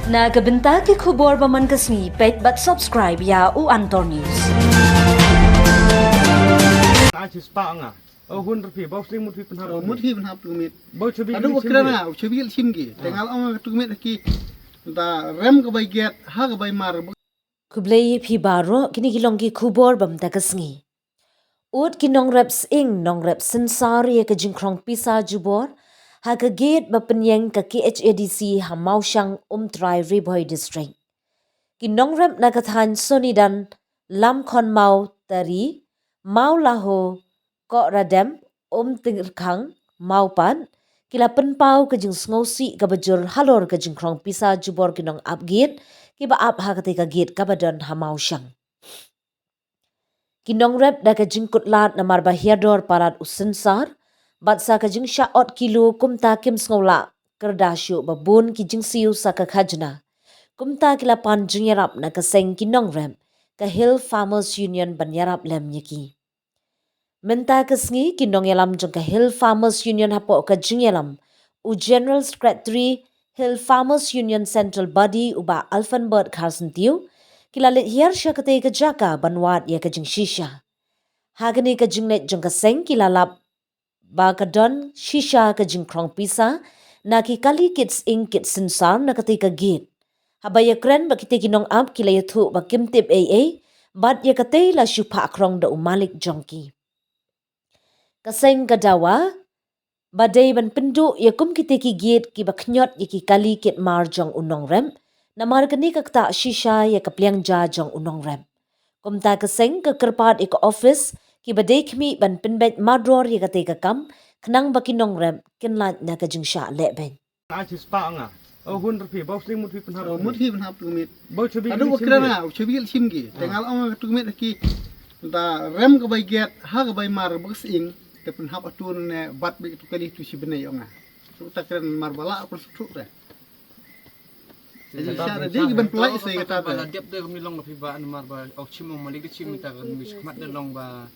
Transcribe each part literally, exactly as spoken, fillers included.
Na ka bynta ki khubor ba man ka sngi, peit bad subscribe ïa u Antor News. Ai chi spah nga. O hun rupi, bau sling mut pi pynhap. O, mut pi pynhap tu mit. Bau chabi. Adu kren na, chabi sim ki. Tengal ong tu mit ki. Da rem ka bai get, ha ka bai mar. Khublei ïa phi baroh, kine ki long ki khubor ba mynta ka sngi. Ud ki nongrep sying, nongrep synsar ïa ka jingkhrong pisa jubor ha ka gate ba pynïeng ka K H A D C ha Mawshang Umtrai Ri Bhoi District. Ki nongrep na ka thaiñ Sonidan, Lamkhon Mawtari, Mawlaho, Kohradem, Umtirkhang, Mawpat, ki la pynpaw ka jingsngewsih kaba jur halor ka jingkhrong pisa jubor ki nongap gate kiba ap ha katei ka gate kaba don ha Mawshang. Ki nongrep da ka jingkut lad namar ba hiar dor palat u synsar bad sa ka jingshah ot kilo kumta kim sngew lah kyrda shuh ba bun ki jingsiew sa ka khajna. Kumta ki la pan jingïarap na ka seng ki nongrep ka Hill Farmers Union ban ïarap lem ïa ki. Mynta ka sngi ki nongïalam jong ka Hill Farmers Union hapoh ka jingïalam u General Secretary Hill Farmers Union Central Body u Bah Alphanbert Kharsyntiew, ki la leit hiar sha katei ka jaka ban wad ïa ka jingshisha. Ha kane ka jingleit jong ka seng ki la lap ba ka don shisha ka jingkhrong pisa na ki kali kit sying kit synsar na katei ka gate. Haba ïakren bad kitei ki nongap ki la ïathuh ba kim tip ei ei bad ïa katei la shu phah khrong da u malik jong ki. Ka seng ka dawa ba dei ban pynduh ïa kum kitei ki gate kiba khñiot ïa ki kali kit mar jong u nongrep, namar kane ka ktah shisha ïa ka pliang ja jong u nongrep. Kumta ka seng ka kyrpad ïa ka office kiba dei khmih ban pynbeit mardor ïa katei ka kam khnang ba ki nongrep kin lait na ka jingshah leh beit. Ai chi spah nga. O hun rupi, bau sling mut pi pynhap. O, mut pi pynhap tu mit. Bau chabi. Adu kren na, chabi sim ki. Tengal ong tu mit ki. Da rem ka bai get, ha ka bai mar ba ka sying. Te pynhap atu ne bat bi tu kali tu si bnai ong nga. Tu ta kren mar bala aku tu re. Jadi sha de ki ban pelai sai kata. Bala dep de kami long phi ba namar ba ok chim ong malik de chim ta kan mi khmat de long ba.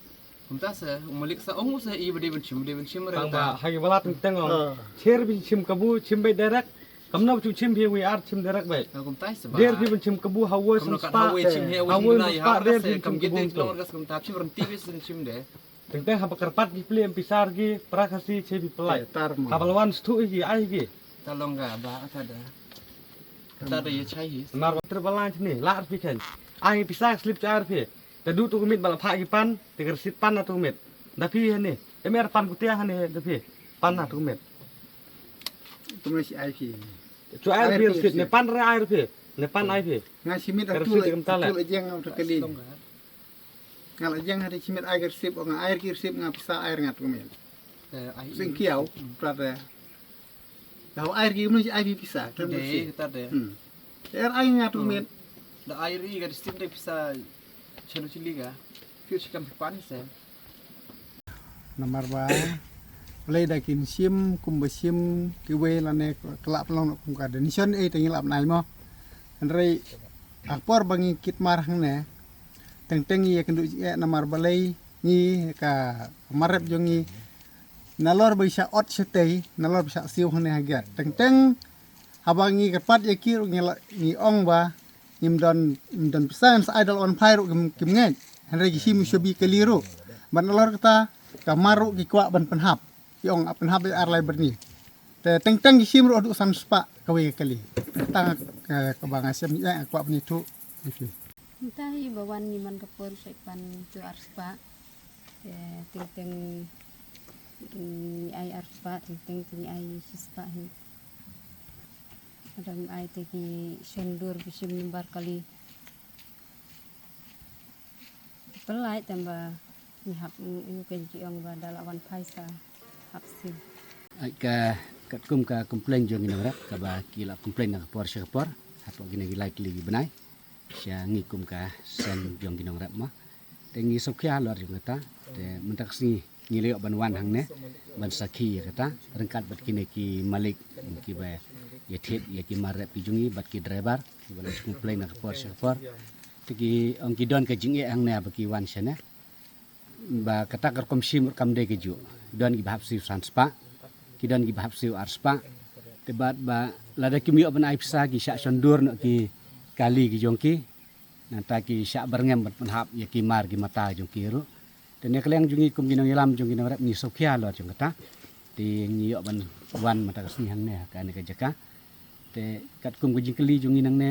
Kumta sa, u malik sa ong u sa i ba dei ban chim, ba dei ban chim re. Tang ba ha ki bala teng teng ong. Cher bi chim kabu, chim bai direct. Kam na chu chim bi wi ar chim direct bai. Kumta sa ba. Der bi ban chim kabu ha wei san spa. Ha wei san spa der bi kam chim kabu. Kumta chim ran ti bi san chim de. Teng teng ha ba kyrpad bi pli em pisar ki pra khasi che bi pelai. Ha ba lawan stu ki ai ki. Ta long ga ba ta da. Ta da ye chai hi. Mar ba ter balang ni lar pi chen. Ai pisa slip char pi. Te du tu kumit ba la phah ki pan, te ka receipt pan na tu kumit. Da phi hani, em er pan kutia hani da phi. Pan na tu kumit. Tu me si ai phi. Chu ai phi receipt ne pan re ai phi. Ne pan ai phi. Nga si mit atu la jeng atu kali. Nga la jeng hari si mit ai receipt nga ai ki receipt nga pisa ai nga tu kumit. Sing kiau prat re. Dah air gi mun ai bi pisa kan de bersih. Kata de. Hmm. Er ai nga tu met. Da air i ga distin de pisa chanu chili ga. Piu chikam pipan se. Namar ba lei da kin sim kum ba sim ki wei la ne kelap long kum ka de nison ei tangi lap nai mo. Hynrei akpor ba ngi kit mar hang ne. Teng teng ye kendu ye namar ba lei ngi ka marep jong ngi. Nalor ba sha ot sha tei, nalor ba sha siu hane hagiat. Teng teng haba ngi kyrpad ïa ki ruh ngi ong ba ngim don ngim don pisa sa idol on phai ruh kim ngeit. Hynrei ki sim sha bi kali ruh. Ban nalor kata ka mar ruh ki kwah ban pynhap. Ki ong ap pynhap ar lai byrni. Te teng teng ki sim ruh haduh san spah kawei ka kali. Tang ka ba nga sem ïa kwah ban ïathuh. Mynta hi ba wan ngi man ka por sa pan tu ar spah. Te teng teng ngi ai ar spah, teng teng ngi ai shi spah hi. Adam ai te ki shon dur bishim number kali. Pelai tamba ngi hap ngi ken ki ong ba da la wan phaisa hap sim. Ai ka katkum ka complain jong ngi nongrep kaba ki la complain na ka por sha ka por. Hapoh kine ki lai tylli ki bnai. Sha ngi kum ka seng jong ki nongrep ma. Te ngi sokhi halor jong kata. Te mynta ka sngi ngi leh ban wan hangne ban sakhi ïa kata ryngkat bad kine ki malik kiba ïa thied ïa ki mar rep ki jong ngi bad ki driver kiba la complain na ka por sha ka por. Te ki ong ki don ka jingeh hangne ba ki wan shane. Ba kata ka rukom shim kam dei ka ju. Don ki ba hap siew san spah. Ki don ki ba hap siew ar spah. Te Bad ba lada kim ïoh ban ai pisa ki shah shon dur noh ki kali ki jong ki. Nangta ki shah byrngem ban pynhap ïa ki mar ki mata jong ki ruh. Te na ka liang jong ngi kum ki nongïalam jong ki nongrep ngi sngewkhia halor jong kata. Te ngi ïoh ban wan mynta ka sngi hangne ha kane ka jaka. Te katkum ka jingkylli jong ngi nangne,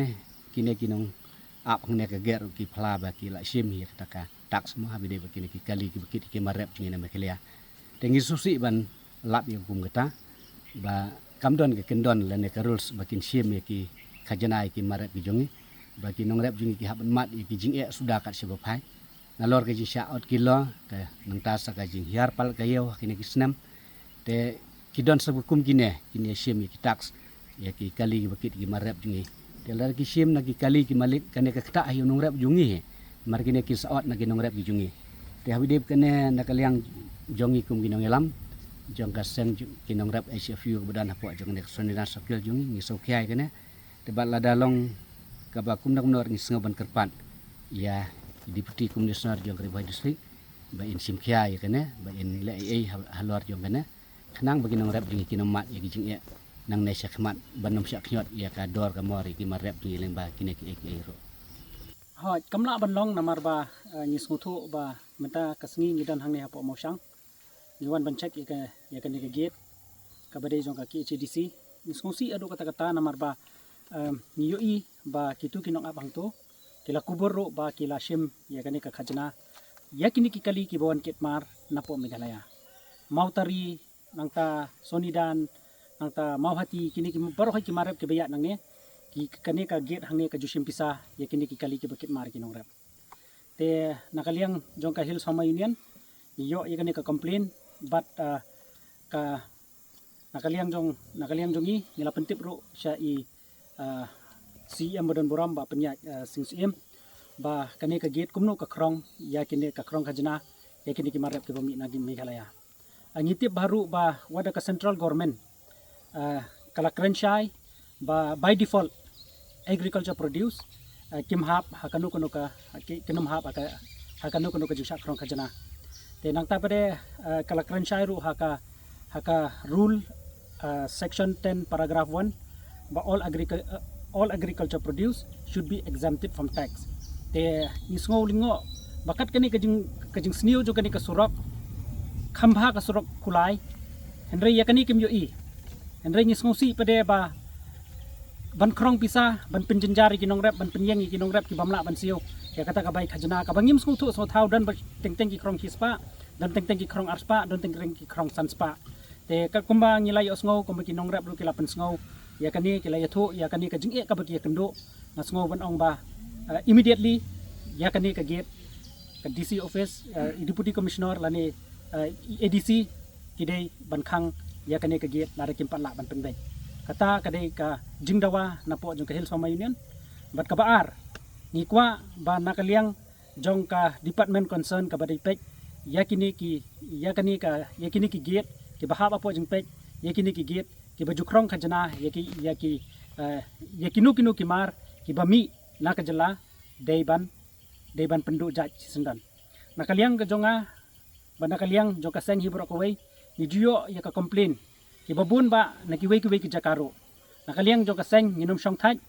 kine ki nongap hangne ka gate ruh ki phla ba ki la shim ïa kata ka tax mo, haba ïadei bad kine ki kali kiba kit ki mar rep jong ngi na Meghalaya. Te ngi sngewsih ban lap ïa kum kata ba kam don ka kyndon lane ka rules ba kin shim ïa ki khajna ïa ki mar rep ki jong ngi, ba ki nongrep jong ngi ki hap ban mad ïa ki jingeh suda kat shaba phai. Nalor ka jingshah ot kilo, ka nangta sa ka jinghiar palat ka ïew ha kine ki snem. Te ki don sa ba kum kine, kine shim ïa ki tax ïa ki kali kiba kit ki mar rep jong ngi. Te lada ki shim na ki kali ki malik, kane ka ktah ïa u nongrep jong ngi hi. Mar kine ki sa ot na ki nongrep ki jong ngi. Te haba ïadei bad kane na ka liang jong ngi kum ki nongïalam jong ka seng jong ki nongrep H F U kaba don hapoh jong kane ka Sonidhan Circle jong ngi, ngi sngewkhia ïa kane. Te bad lada long kaba kumno kumno ruh ngi sngew ban kyrpad ïa i Deputy Commissioner jong ka Ri Bhoi District ba in shim khia ïa kane, ba in leh ei ei ha-, halor jong kane. Khnang ba ki nongrep jong ngi kin ym mad ïa ki jingeh nangne sha khmat, ban ym shah khñiot ïa ka dor ka mor ïa ki mar rep jong ngi lyngba kine kiei kiei ruh. Hooid, kam lah ban long namar ba, eh, ngi sngewthuh ba mynta ka sngi ngi don hangne hapoh Mawshang. Ngi wan ban check ïa ka, ïa kane ka gate kaba dei jong ka K H A D C. Ngi sngewsih haduh katta katta namar ba, em, ngi ïohi ba kitu ki nongap hangto ki la kubur ruh ba ki la shim ïa kane ka khajna ïa kine ki kali kiba wan kit mar napoh Meghalaya. Mawtari, nangta Sonidhan, nangta Mawhati, kine ki baroh hi ki mar rep kiba ïaid nangne, ki, kane ka gate hangne ka ju shim pisa ïa kine ki kali kiba kit mar ki nongrep. Te na ka liang jong ka Hills Farmer Union ngi ïoh ïa kane ka complain bad, ah, ka, na ka liang jong, na ka liang jong ngi ngi la pyntip ruh sha i, ah, C E M ba don burom, Bah Pynïaid, ah, Sing Syiem, ba kane ka gate kumno ka khrong ïa kine, ka khrong khajna ïa kine ki mar rep kiba mih na Meghalaya. Ah, ngi tip bha ruh ba wat da ka central government, ah, ka la kren shai ba by default agriculture produce, ah, kim hap ha kano kano ka, ha ki, kin ym hap ha ka, ha kano kano ka jingshah khrong khajna. Te nangta pat de, ah, ka la kren shai ruh ha ka, ha ka rule, ah, section ten paragraph one, ba all agricu-, uh, all agriculture produce should be exempted from tax. Te ngi sngew lyngngoh ba kat kane ka jing, ka jingsniew jong kane ka surok kham bha ka surok kulai. Hynrei ïa kane kim ïohi. Hynrei ngi sngewsih pat de ba ban khrong pisa, ban pynjynjar ïa ki nongrep, ban pynïeng ïa ki nongrep kiba ym lah ban siew ïa kata ka bai khajna kaba ngim sngewthuh sngewthaw, don ba teng teng ki khrong shispah, don teng teng ki khrong arspah, don teng teng ki khrong sanspah. Te ka kumba ngi la ïohsngew, kumba ki nongrep ruh ki la pynsngew ïa kane, ki la ïathuh ïa kane ka jingeh kaba ki ïakynduh, nga sngew ban ong ba, eh, immediately ïa kane ka gate, ka D C office, eh, i Deputy Commissioner lane, eh, i A D C ki dei ban khang ïa kane ka gate lada kim pat lah ban pynbeit. Kata ka dei ka jingdawa napoh jong ka Hills Farmer Union. Bad kaba ar, ngi kwah ba na ka liang jong ka department concern kaba dei peit ïa kine ki, ïa kine ka, ïa kine ki gate kiba hap hapoh jingpeit, ïa kine ki gate kiba ju khrong khajna ïa ki, ïa ki, eh, ïa kino kino ki mar kiba mih na ka jylla, dei ban, dei ban pynduh jait shisyndon. Na ka liang ka jong nga bad na ka liang jong ka seng hi baroh kawei, ngi ju ïoh ïa ka complain kiba bun bah na kiwei kiwei ki jaka ruh. Na ka liang jong ka seng ngin ym shongthait.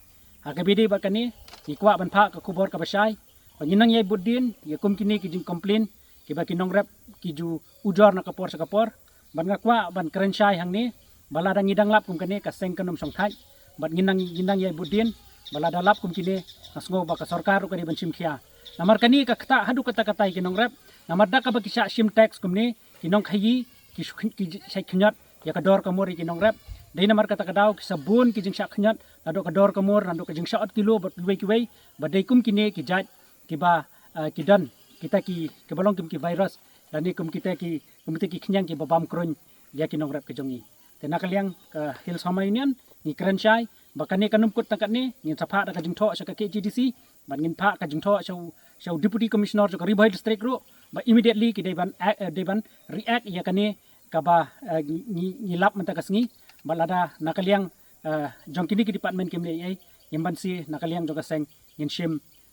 Ha kaba ïadei bad kane, ngi kwah ban phah ka khubor kaba shai ba ngin nang ïai bud dien ïa kum kine ki jingcomplain kiba ki nongrep ki ju ujor na ka por sha ka por. Bad nga kwah ban kren shai hangne ba lada ngi dang lap kum kane, ka seng kan ym shongthait. Bad ngin nang, ngin nang ïai bud dien ba lada lap kum kine, nga sngew ba ka sorkar ruh ka dei ban shim khia. Namar kane ka ktah haduh katta katta ïa ki nongrep. Namar da kaba ki shah shim tax kumne, ki nongkhaïi ki shu-, ki shait khñiot ïa ka dor ka mor ïa ki nongrep. Dei namar kata ka daw ki sa bun ki jingshah khñiot naduh ka dor ka mor, naduh ka jingshah ot kilo bad kiwei kiwei, ba dei kum kine ki jait kiba, ah, ki don kita ki, kiba long kum ki virus lane kum kita ki, kum kita ki khñiang kiba bam kruiñ ïa ki nongrep ki jong ngi. Te na ka liang ka Hills Farmer Union ngi kren shai ba kane kan ym kut tang katne, ngin sa phah da ka jingthoh sha ka K H A D C, bad ngin phah ka jingthoh sha u, sha u Deputy Commissioner jong ka Ri Bhoi District ruh ba immediately ki dei ban, eh, eh, dei ban react ïa kane kaba, eh, ngi, ngi lap mynta ka sngi. Bad lada na ka liang, eh, jong kine ki department kim leh ei ei, ngim banse na ka liang jong ka seng ngin shim,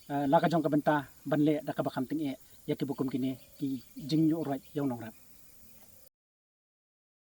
eh, la ka jong ka bynta ban leh da kaba kham tyngeh ïa kiba kum kine ki jingïuhroit ïa u nongrep.